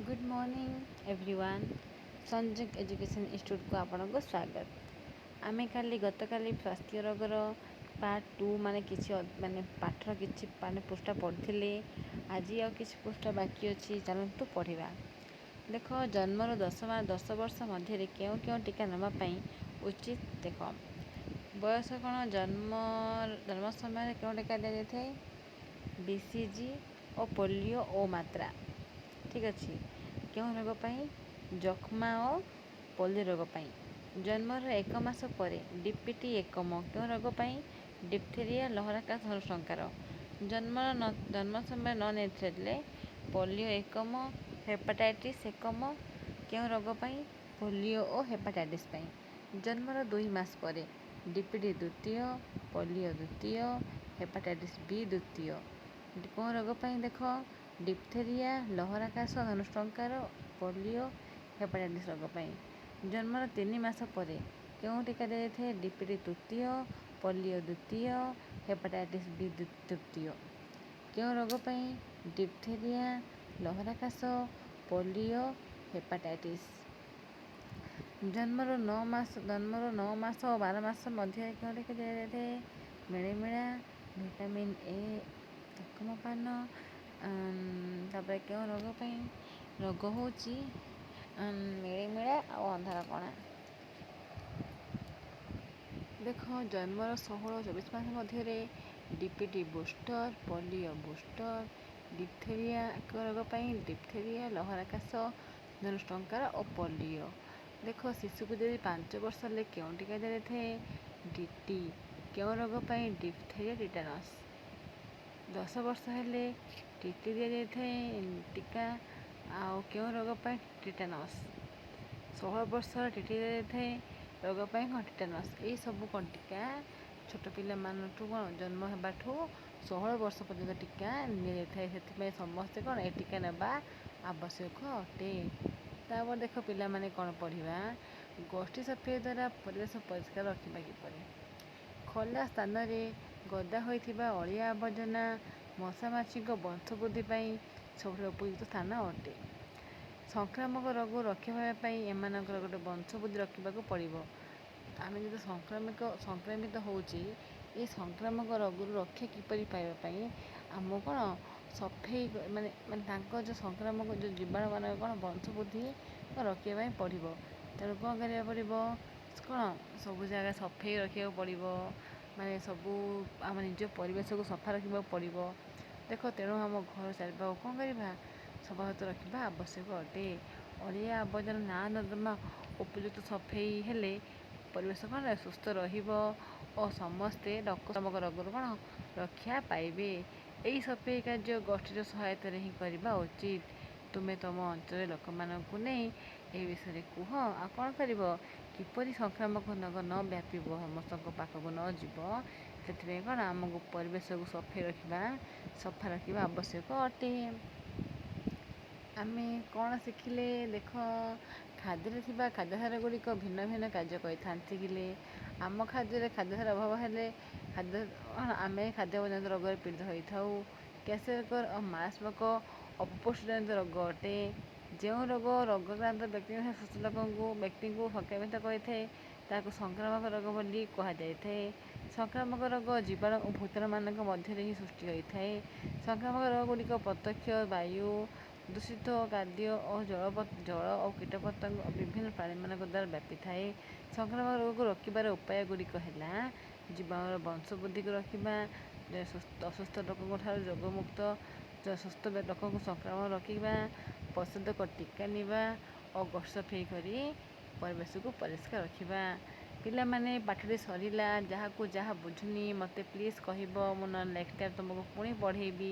Good morning everyone. ସଂଯୋଗ education ଇନଷ୍ଟିଚ୍ୟୁଟ୍କୁ ଆପଣଙ୍କୁ ସ୍ୱାଗତ। ଆମେ କାଲି ଗତକାଲି ସ୍ୱାସ୍ଥ୍ୟ ରୋଗର ପାର୍ଟ ଟୁ, ମାନେ କିଛି ମାନେ ପାଠର କିଛି ମାନେ ପୃଷ୍ଠା ପଢ଼ିଥିଲେ। ଆଜି ଆଉ କିଛି ପୃଷ୍ଠା ବାକି ଅଛି, ଚାଲନ୍ତୁ ପଢ଼ିବା। ଦେଖ, ଜନ୍ମର 10 ବର୍ଷ ମଧ୍ୟରେ କେଉଁ କେଉଁ ଟୀକା ନେବା ପାଇଁ ଉଚିତ? ଦେଖ, ବୟସ କ'ଣ? ଜନ୍ମ ସମୟରେ କେଉଁ ଟୀକା ଦିଆଯାଇଥାଏ? ବିସିଜି ଓ ପୋଲିଓ ଓ ମାତ୍ରା। ଠିକ୍ ଅଛି। କେଉଁ ରୋଗ ପାଇଁ? ଯକ୍ଷ୍ମା ଓ ପୋଲିଓ ରୋଗ ପାଇଁ। ଜନ୍ମର ଏକ ମାସ ପରେ ଡିପିଟି ଏକମ, କେଉଁ ରୋଗ ପାଇଁ? ଡିପଥେରିଆ, ଲହରା, ଧନୁଷ୍ଟଙ୍କାର। ଜନ୍ମ ସମୟରେ ନ ନେଇଥିଲେ ପୋଲିଓ ଏକମ, ହେପାଟାଇଟିସ୍ ଏକମ, କେଉଁ ରୋଗ ପାଇଁ? ପୋଲିଓ ଓ ହେପାଟାଇଟିସ୍ ପାଇଁ। ଜନ୍ମର 2 ମାସ ପରେ ଡିପିଟି ଦ୍ୱିତୀୟ, ପୋଲିଓ ଦ୍ୱିତୀୟ, ହେପାଟାଇଟିସ୍ ବି ଦ୍ୱିତୀୟ, କେଉଁ ରୋଗ ପାଇଁ? ଦେଖ, ଡିପଥେରିଆ, ଲହରା କାଶ, ଧନୁଷ୍ଟଙ୍କାର, ପୋଲିଓ, ହେପାଟାଇଟିସ୍ ରୋଗ ପାଇଁ। ଜନ୍ମର 3 ମାସ ପରେ କେଉଁ ଟୀକା ଦିଆଯାଇଥାଏ? ଡିପିଟି ତୃତୀୟ, ପୋଲିଓ ଦ୍ୱିତୀୟ, ହେପାଟାଇଟିସ୍ ବି ତୃତୀୟ, କେଉଁ ରୋଗ ପାଇଁ? ଡିପଥେରିଆ, ଲହରା କାଶ, ପୋଲିଓ, ହେପାଟାଇଟିସ୍। ଜନ୍ମର 9 ମାସ ଓ 12 ମାସ ମଧ୍ୟରେ କେଉଁ ଟୀକା ଦିଆଯାଇଥାଏ? ମିଳିମିଳା, ଭିଟାମିନ୍ ଏ ଏକମ ପାନ। ତାପରେ କେଉଁ ରୋଗ ପାଇଁ? ରୋଗ ହେଉଛି ମିଳିମିଳା ଆଉ ଅନ୍ଧାରକଣା। ଦେଖ, ଜନ୍ମର 16 24 ମାସ ମଧ୍ୟରେ DPT booster, polio booster, diphtheria, କେଉଁ ରୋଗ ପାଇଁ? ଡିପଥେରିଆ, ଲହରା କାଶ, ଧନୁଷ୍ଟଙ୍କାର ଓ ପୋଲିଓ। ଦେଖ, ଶିଶୁକୁ ଯଦି 5 ବର୍ଷ ହେଲେ କେଉଁ ଟୀକା ଦିଆଯାଇଥାଏ? ଡିଟି, କେଉଁ ରୋଗ ପାଇଁ? Diphtheria, tetanus. 10 ବର୍ଷ ହେଲେ ଟିଟି ଦିଆଯାଇଥାଏ ଟୀକା, ଆଉ କେଉଁ ରୋଗ ପାଇଁ? ଟିଟାନସ୍। 16 ବର୍ଷର ଟିଟି ଦିଆଯାଇଥାଏ, ରୋଗ ପାଇଁ କ'ଣ? ଟିଟାନସ୍। ଏଇସବୁ କ'ଣ ଟୀକା ଛୋଟ ପିଲାମାନଠୁ କ'ଣ ଜନ୍ମ ହେବାଠୁ 16 ବର୍ଷ ପର୍ଯ୍ୟନ୍ତ ଟୀକା ନିଆଯାଇଥାଏ। ସେଥିପାଇଁ ସମସ୍ତେ କ'ଣ ଏ ଟୀକା ନେବା ଆବଶ୍ୟକ ଅଟେ। ତାପରେ ଦେଖ ପିଲାମାନେ, କ'ଣ ପଢ଼ିବା? ଗୋଷ୍ଠୀ ସଫେଇ ଦ୍ୱାରା ପରିବେଶ ପରିଷ୍କାର ରଖିବା କିପରି? ଖୋଲା ସ୍ଥାନରେ ଗଦା ହୋଇଥିବା ଅଳିଆ ଆବର୍ଜନା ମଶା ମାଛିଙ୍କ ବଂଶବୃଦ୍ଧି ପାଇଁ ସବୁଠାରୁ ଉପଯୁକ୍ତ ସ୍ଥାନ ଅଟେ। ସଂକ୍ରାମକ ରୋଗରୁ ରକ୍ଷା ପାଇବା ପାଇଁ ଏମାନଙ୍କର ଗୋଟେ ବଂଶବୃଦ୍ଧି ରଖିବାକୁ ପଡ଼ିବ। ଆମେ ଯଦି ସଂକ୍ରମିତ ହେଉଛି, ଏ ସଂକ୍ରାମକ ରୋଗରୁ ରକ୍ଷା କିପରି ପାଇବା ପାଇଁ ଆମକୁ କ'ଣ ସଫେଇ ମାନେ ମାନେ ତାଙ୍କ ଯେଉଁ ସଂକ୍ରାମକ ଯେଉଁ ଜୀବାଣୁମାନଙ୍କ କ'ଣ ବଂଶବୃଦ୍ଧି ରଖିବା ପାଇଁ ପଡ଼ିବ। ତେଣୁ କ'ଣ କରିବାକୁ ପଡ଼ିବ? କ'ଣ ସବୁ ଜାଗା ସଫେଇ ରଖିବାକୁ ପଡ଼ିବ, ମାନେ ସବୁ ଆମ ନିଜ ପରିବେଶକୁ ସଫା ରଖିବାକୁ ପଡ଼ିବ। ଦେଖ, ତେଣୁ ଆମ ଘର ଚାରିପାଖକୁ କ'ଣ କରିବା, ସଫାସୁତୁରା ରଖିବା ଆବଶ୍ୟକ ଅଟେ। ଅଳିଆ ଆବର୍ଜନା, ନାଳ ନର୍ଦ୍ଦମା ଉପଯୁକ୍ତ ସଫେଇ ହେଲେ ପରିବେଶ କ'ଣ ସୁସ୍ଥ ରହିବ ଓ ସମସ୍ତେ ସଂକ୍ରାମକ ରୋଗରୁ କ'ଣ ରକ୍ଷା ପାଇବେ। ଏହି ସଫେଇ କାର୍ଯ୍ୟ ଗୋଷ୍ଠୀର ସହାୟତାରେ ହିଁ କରିବା ଉଚିତ। ତୁମେ ତୁମ ଅଞ୍ଚଳରେ ଲୋକମାନଙ୍କୁ ନେଇ ଏହି ବିଷୟରେ କୁହ। ଆଉ କ'ଣ କରିବ? କିପରି ସଂକ୍ରାମକ ରୋଗ ନ ବ୍ୟାପିବ, ସମସ୍ତଙ୍କ ପାଖକୁ ନ ଯିବ, ସେଥିପାଇଁ କ'ଣ ଆମକୁ ପରିବେଶକୁ ସଫା ରଖିବା ଆବଶ୍ୟକ ଅଟେ। ଆମେ କ'ଣ ଶିଖିଲେ? ଦେଖ, ଖାଦ୍ୟରେ ଥିବା ଖାଦ୍ୟସାର ଗୁଡ଼ିକ ଭିନ୍ନ ଭିନ୍ନ କାର୍ଯ୍ୟ କରିଥାନ୍ତି। ଶିଖିଲେ, ଆମ ଖାଦ୍ୟରେ ଖାଦ୍ୟସାର ଅଭାବ ହେଲେ ଖାଦ୍ୟ ଆମେ ଖାଦ୍ୟଜନିତ ରୋଗରେ ପୀଡ଼ିତ ହୋଇଥାଉ। କ୍ୱାସିଓରକର ଓ ମାରାସ୍ମସ୍ ଅପପୁଷ୍ଟିଜନିତ ରୋଗ ଅଟେ। ଯେଉଁ ରୋଗ ରୋଗାକ୍ରାନ୍ତ ବ୍ୟକ୍ତିଙ୍କ ସୁସ୍ଥ ବ୍ୟକ୍ତିଙ୍କୁ ସଂକ୍ରମିତ କରିଥାଏ, ତାହାକୁ ସଂକ୍ରାମକ ରୋଗ ବୋଲି କୁହାଯାଇଥାଏ। ସଂକ୍ରାମକ ରୋଗ ଜୀବାଣୁ ଓ ଭୂତାଣୁମାନଙ୍କ ମଧ୍ୟରେ ହିଁ ସୃଷ୍ଟି ହୋଇଥାଏ। ସଂକ୍ରାମକ ରୋଗ ଗୁଡ଼ିକ ପ୍ରତ୍ୟକ୍ଷ ବାୟୁ, ଦୂଷିତ ଖାଦ୍ୟ ଓ ଜଳ ଓ କୀଟପତଙ୍ଗ ଓ ବିଭିନ୍ନ ପ୍ରାଣୀମାନଙ୍କ ଦ୍ୱାରା ବ୍ୟାପିଥାଏ। ସଂକ୍ରାମକ ରୋଗକୁ ରୋକିବାର ଉପାୟ ଗୁଡ଼ିକ ହେଲା ଜୀବାଣୁର ବଂଶବୃଦ୍ଧିକୁ ରୋକିବା, ଅସୁସ୍ଥ ଲୋକଙ୍କ ଠାରୁ ରୋଗମୁକ୍ତ ସୁସ୍ଥ ଲୋକଙ୍କୁ ସଂକ୍ରମଣ ରୋକିବା, ପ୍ରତିଷେଧକ ଟୀକା ନେବା ଓ ଗୋଷ୍ଠୀ ସଫେଇ କରି ପରିବେଶକୁ ପରିଷ୍କାର ରଖିବା। ପିଲାମାନେ, ପାଠଟି ସରିଲା। ଯାହାକୁ ଯାହା ବୁଝୁନି, ମୋତେ ପ୍ଲିଜ୍ କହିବ। ମୁଁ ନହେଲେ ନେକ୍ସଟ ଟାଇମ୍ ତୁମକୁ ପୁଣି ପଢ଼େଇବି।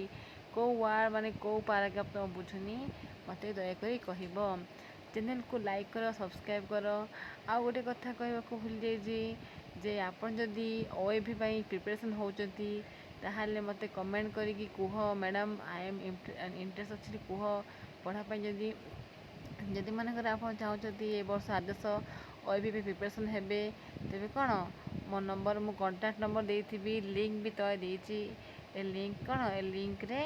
କେଉଁ ୱାର୍ଡ଼, ମାନେ କେଉଁ ପାରାଗ୍ରାଫ ତୁମ ବୁଝୁନି, ମୋତେ ଦୟାକରି କହିବ। ଚ୍ୟାନେଲକୁ ଲାଇକ୍ କର, ସବସ୍କ୍ରାଇବ୍ କର। ଆଉ ଗୋଟେ କଥା କହିବାକୁ ଭୁଲି ଯାଇଛି ଯେ ଆପଣ ଯଦି ଓଏଭି ପାଇଁ ପ୍ରିପାରେସନ୍ ହେଉଛନ୍ତି, ତାହେଲେ ମୋତେ କମେଣ୍ଟ କରିକି କୁହ, "ମ୍ୟାଡ଼ାମ୍, I M interest ଅଛି" କୁହ ପଢ଼ା ପାଇଁ। ଯଦି ଯଦି ମନେକର ଆପଣ ଚାହୁଁଛନ୍ତି ଏ ବର୍ଷ ଆଦର୍ଶ ଓଏଭି ପାଇଁ ପ୍ରିପାରେସନ୍ ହେବେ, ତେବେ କ'ଣ ମୋ ନମ୍ବର, ମୁଁ କଣ୍ଟାକ୍ଟ ନମ୍ବର ଦେଇଥିବି, ଲିଙ୍କ୍ ବି ତଳେ ଦେଇଛି। ଏ ଲିଙ୍କ୍ କ'ଣ, ଏ ଲିଙ୍କ୍ରେ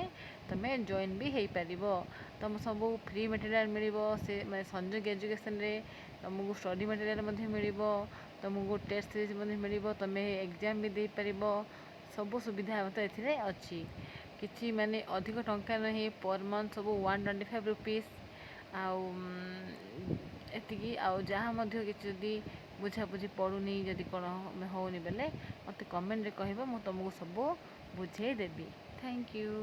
ତୁମେ ଜଏନ୍ ବି ହେଇପାରିବ। ତୁମ ସବୁ ଫ୍ରି ମେଟେରିଆଲ୍ ମିଳିବ। ସେ ମାନେ ସଂଯୋଗ ଏଜୁକେସନ୍ରେ ତୁମକୁ ଷ୍ଟଡ଼ି ମେଟେରିଆଲ୍ ମଧ୍ୟ ମିଳିବ, ତୁମକୁ ଟେଷ୍ଟ ସିରିଜ୍ ମଧ୍ୟ ମିଳିବ, ତୁମେ ଏକ୍ଜାମ୍ ବି ଦେଇପାରିବ। ସବୁ ସୁବିଧା ମଧ୍ୟ ଏଥିରେ ଅଛି। କିଛି ମାନେ ଅଧିକ ଟଙ୍କା ନୁହେଁ, ପର୍ ମନ୍ଥ ସବୁ 125 ରୁପିସ୍। ଆଉ ଏତିକି। ଆଉ ଯାହା ମଧ୍ୟ କିଛି ଯଦି ବୁଝାବୁଝି ପଡ଼ୁନି, ଯଦି କ'ଣ ହେଉନି ବେଲେ, ମୋତେ କମେଣ୍ଟରେ କହିବ, ମୁଁ ତୁମକୁ ସବୁ ବୁଝେଇ ଦେବି। Thank you.